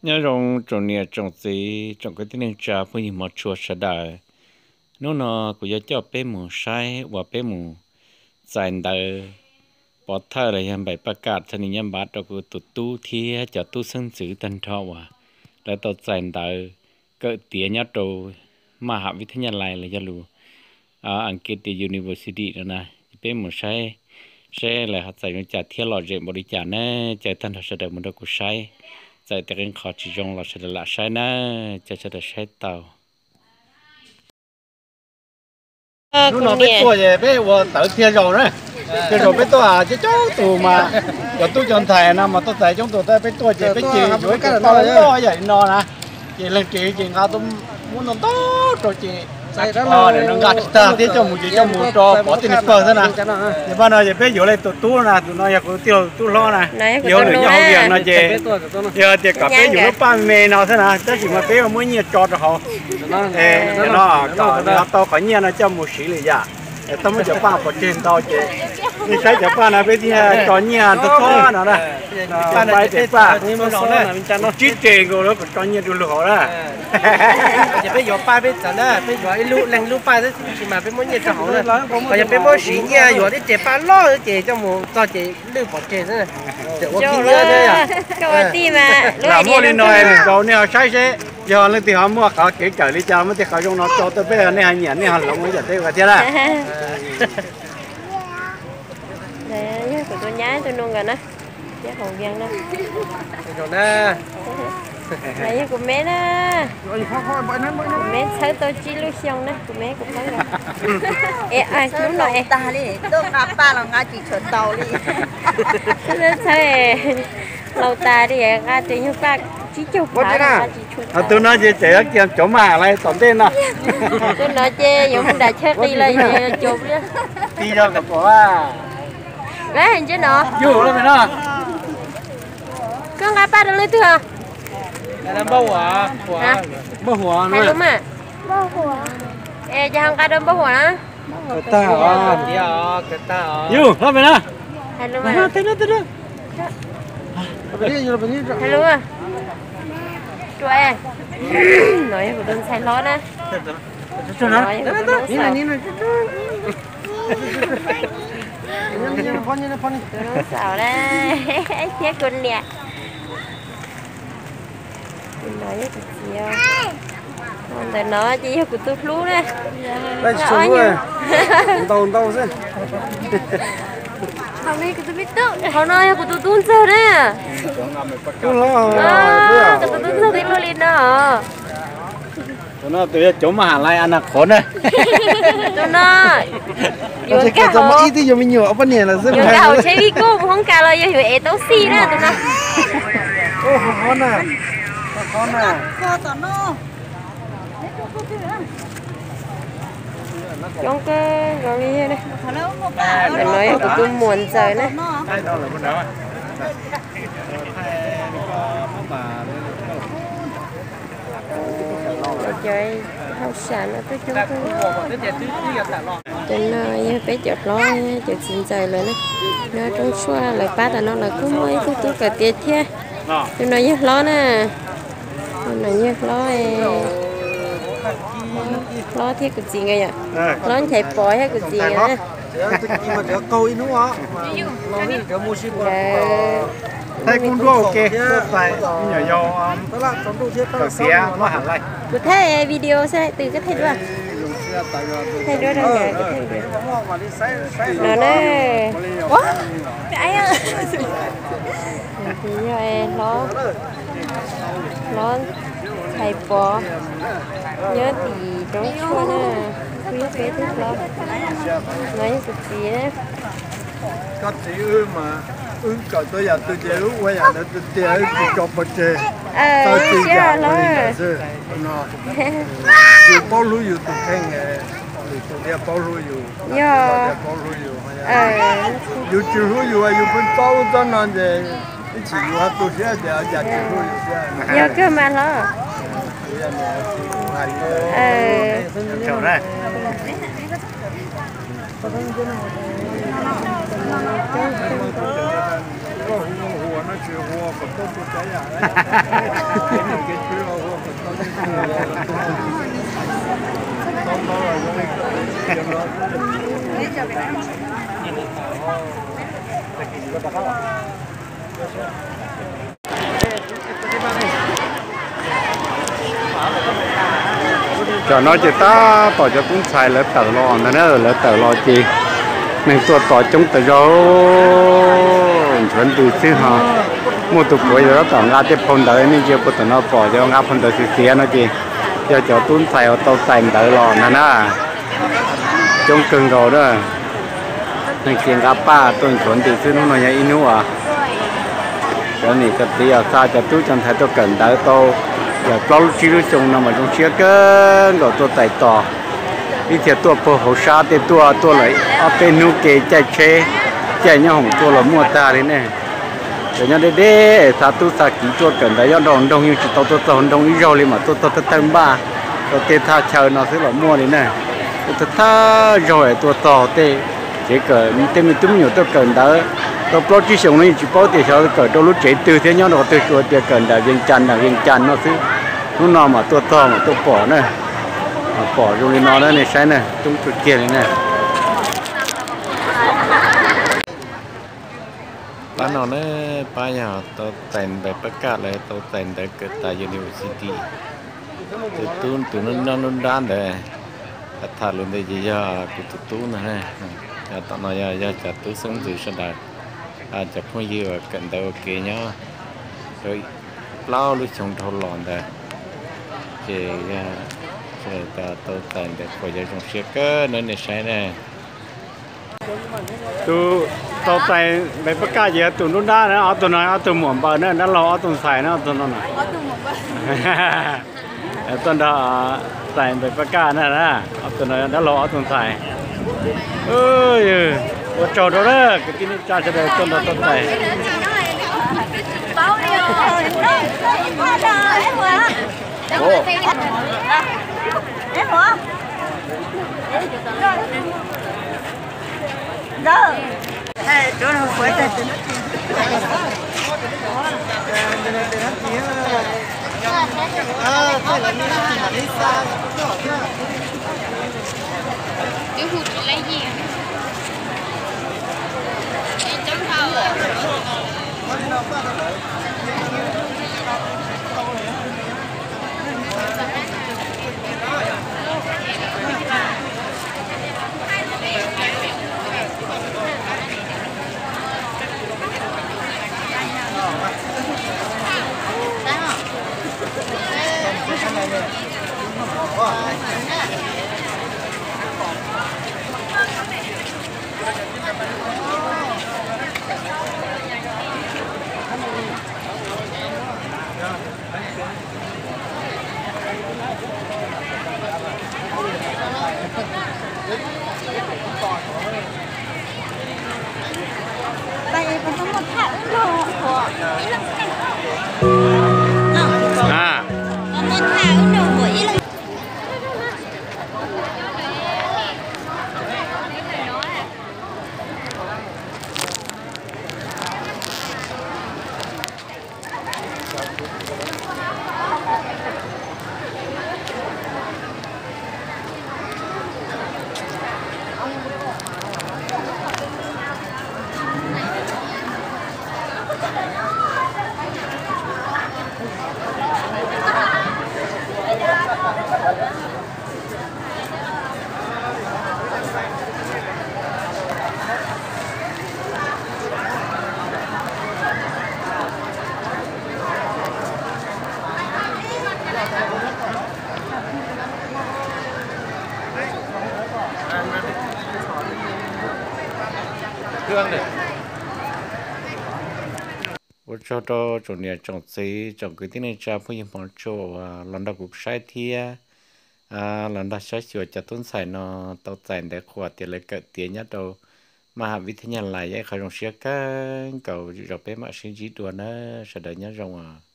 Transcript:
Nyob zoo tsoom niam tsoom txiv tsoom kwv tij neej tsa phooj ywg hmov tshua sawv daws. Hnub no kuv yuav coj peb mus saib uas peb mus txais ntawv pov thawj los yog npaim paj kam txog nim nyob npav rau kuv tus tub thiab cov tub xeeb ntxwv tag nrho uas lawv tau txais ntawv kawm tiav nyob rau maj ham vib thab nyaj lais los yog lus Askiv tias university no na. Ces peb mus saib seb lawv ho txais zoo cas thiab lom zem npaum li cas na. Caw tag nrho sawv daws mus nrog kuv saib, txais tias qee qho tsis zoo los sawv daws lam saib na. Caw sawv daws saib tau. Hnub no peb tuaj ces peb ua tawv thiaj zaus na. Thiaj zaus peb tuaj coob coob tus mas cov tub cov ntxhais no mas tuaj txais coob tus, peb tuaj ces peb ces yuav ib co paj loj yam li no na. Ces leej twg ces nqa tuaj muab ntau ntau rau ces nqa tsis tag thiab coj mus ces coj mus rau pov tej niag pawg xwb na. Ces paj no ces peb yuav li tus tub na, tus no yog kuv tij laug tus tub hlob na. Yog nws nyob hauv Vias no ces yog tias kom peb yuav lub paj me no xwb na, tab sis mas peb yuav muab nyiaj tso rau hauv. No kom nws ho tau qhov nyiaj no coj mus siv lwm yam. Tau muab cov paj pov tseg ntau ces nej saib cov paj no peb thiaj tso nyiaj ntau txhob no na. Paj no ces paj tsib reg nkaus lawm, kuv tso nyiaj rau luag hauv na. Ces peb yuav paj peb txawv na, peb yuav ib lub leeg lub paj xwb, tab sis mas peb muab nyiaj tso hauv na. Qhov yog peb muab siv nyiaj yuav tej reg paj loj xwb ces coj mus txog ces lwj pov tseg xwb. Lam muaj li no lwm zaus nej ho saib seb yog leej twg ho muaj qhov kev kawm li cas muaj tej qhov zoo no tso tuaj peb, nej ho nyiam nej ho hloov ua yam teb ua thiab na. Yog kuv tus nyab tus nus nkawd na, nyob hauv Vias na. Yog kuv me na, kuv me txhawb tau tsib lub xyoo na, kuv me kuv pab nkawd. Es hnub no es tag li, tuaj nqa paj los nqa tsis tshua tau li. Txhawb laus tas li, nqa tes nyuag paj tsib caug phav nqa tsis tshua tau. Tus no ces tseem yuav kiag cov maj lais tom ntej no. Tus no ces yuav mus nram chaw qis los yuav cov ti yog kom pom. Ntsej no. Yus no. Koj nqa paj rau leej twg os? Npauj Huam. Hais lus mas. Es ces ho nqa rau Npauj Huam na. Yus, hlob pem na. Hais lus mas. Hais lus mas. Ruam, no yog kuv tus ntxhais hlob na. Tus no xaus na, thiab kuv niam. Tus no yog kuv txiv. Ntawm no ces yog kuv tus hlub na. Ntau ntau xwb. Qhov no yog kuv tus tub ntxawg na. Kuv tus tub ntxawg twb luaj li no. Tus no tus yog cov maj ham lais a na qhov na. Tus no yuav nkag hauv, yuav nkag hauv tsheb vij kuj mus hoob kas los yog yuav ev tau xij na tus no. Coob kawg nkaus li. Ntawm no yog kuv tus muam ntxawm na. Cov hauj sam no tuaj coob kawg. Cov no yog peb cov hlob, cov txiv ntxawm lawm na. No roob tshuaj lawv pab tas no lawv kuj muaj ib tug tub kawm tiav thiab. Tus no yog hlob na. Tus no yog hlob, hlob thiab kuv txiv nkawd yom. Hlob Nchaiv Pov thiab kuv txiv nkawd na. Thaij kuj nruab ua ke, tuaj txais me nyuam yaus kawm tiav maj ham lais. Kuv thaij video xwb, twg koj thaij duab? Thaij duab rau nkawd, kuv thaij video. No na. Tus yog hlob, hlob Nchaiv Pov, nyob tim roob tshuaj na. Kuj yog peb tug hlob. No yog kuv txiv na. Koj txiv wb mas wb kawm tau yam twg ces wb ua yam ntawd tiag tiag, wb tsis tso pov tseg. Txawj txij yam ua li ntawd xwb no. Yus paub hlub yus tus kheej, lwm tus thiaj paub hlub yus, yog thiaj paub hlub yus. Yus tsis hlub yus, yus pheej txob ub txob no ces ib chim yus ho tu siab tias cas tsis hlub yus thiab. Yog kawg mas hlob. Cov no ces tab tom cov tub ntxhais lawv tawm los ntag na, lawv tawm los ces neeg tuaj tos coob tas zog, nchuav ntws xwb ho. Muaj tus puav yog tab tom nqa tej phau ntawv, nej ntsia puag tom no pom cov nqa phau ntawv xiav xiav no ces yog cov tub ntxhais uas tau txais ntawv los ntag na. Coob kawg nkaus na. Neeg cia nqa paj tuaj nchuav ntws xwb, hnub no yog ib hnub uas cov niam cov txiv os, xa cov tub cov ntxhais tuaj kawm ntawv tau yog plaub lub tsib lub xyoo no mas zoo siab kawg nkaus tuaj txais tos. Ib txhia tuaj puag hauv sab tej tuaj, tuaj lawm ob peb hnub ke caij tsheb, caij nyob hoom tuaj los muaj tag li ne. Cov nyob deb deb es xa tub xa kiv tuaj kawm ntawv nyob rau nroog yeej tsis tau tuaj txog nroog ib zaug li mas tuaj txog thawj thawj npaj rau tej thaj chaw no xwb los muaj li na. Tuaj thawj thawj zaug es tuaj txog tej tsev kawm, tej me tub me nyuam tuaj kawm ntawv tau plaub tsib xyoos no yeej tsis paub tias xyov kawm rau lub tsev twg thiab nyob rau qhov twg, tsuas tias kawm nram Vias Cas nram Vias Cas no xwb. Hnub no mas tuaj txog mas tuaj pom na, pom zoo li no na nej saib na, coob kawg kiag li na. Pab no na, pab yog tau txais ntawv pab kaj los yog tau txais ntawv kawm tas university. Tus tub, tus noj nruab nrab ntawd, tham lus ntawd ces yog kuv tus tub ntag. Tom no yog cov tub xeeb ntxwv sawv daws, cov phooj ywg uas kawm ntawv ua ke nyob rau plaub lub xyoo dhau los ntawd, ces yog sawv daws tau txais ntawv qhuas yog zoo siab kawg na nej saib na. Tus tau txais ntawv pab kaj ces yog tus nruab nrab na, ob tug no ob tug muam npaws na, dab laug ob tug ntxhais na, ob tug no na. Tuaj nrog txais ntawv pab kaj na, ob tug no dab laug ob tug ntxhais. Ua tsaug rau na kwv tij neej tsa sawv daws tuaj nrog tau txais. Ua tsaug rau tsoom niam tsoom txiv tsoom kwv tij neej tsa phooj ywg hmov tshua uas los nrog kuv saib thiab los nrog saib xyuas cov tub ntxhais no tau txais ntawv qhuas tias lawv kawm tiav nyob rau maj has vib theb nyab lais, yog ib qho zoo siab kawg nkaus, zaum peb mam sib ntsib dua na, sawv daws nyob zoo os.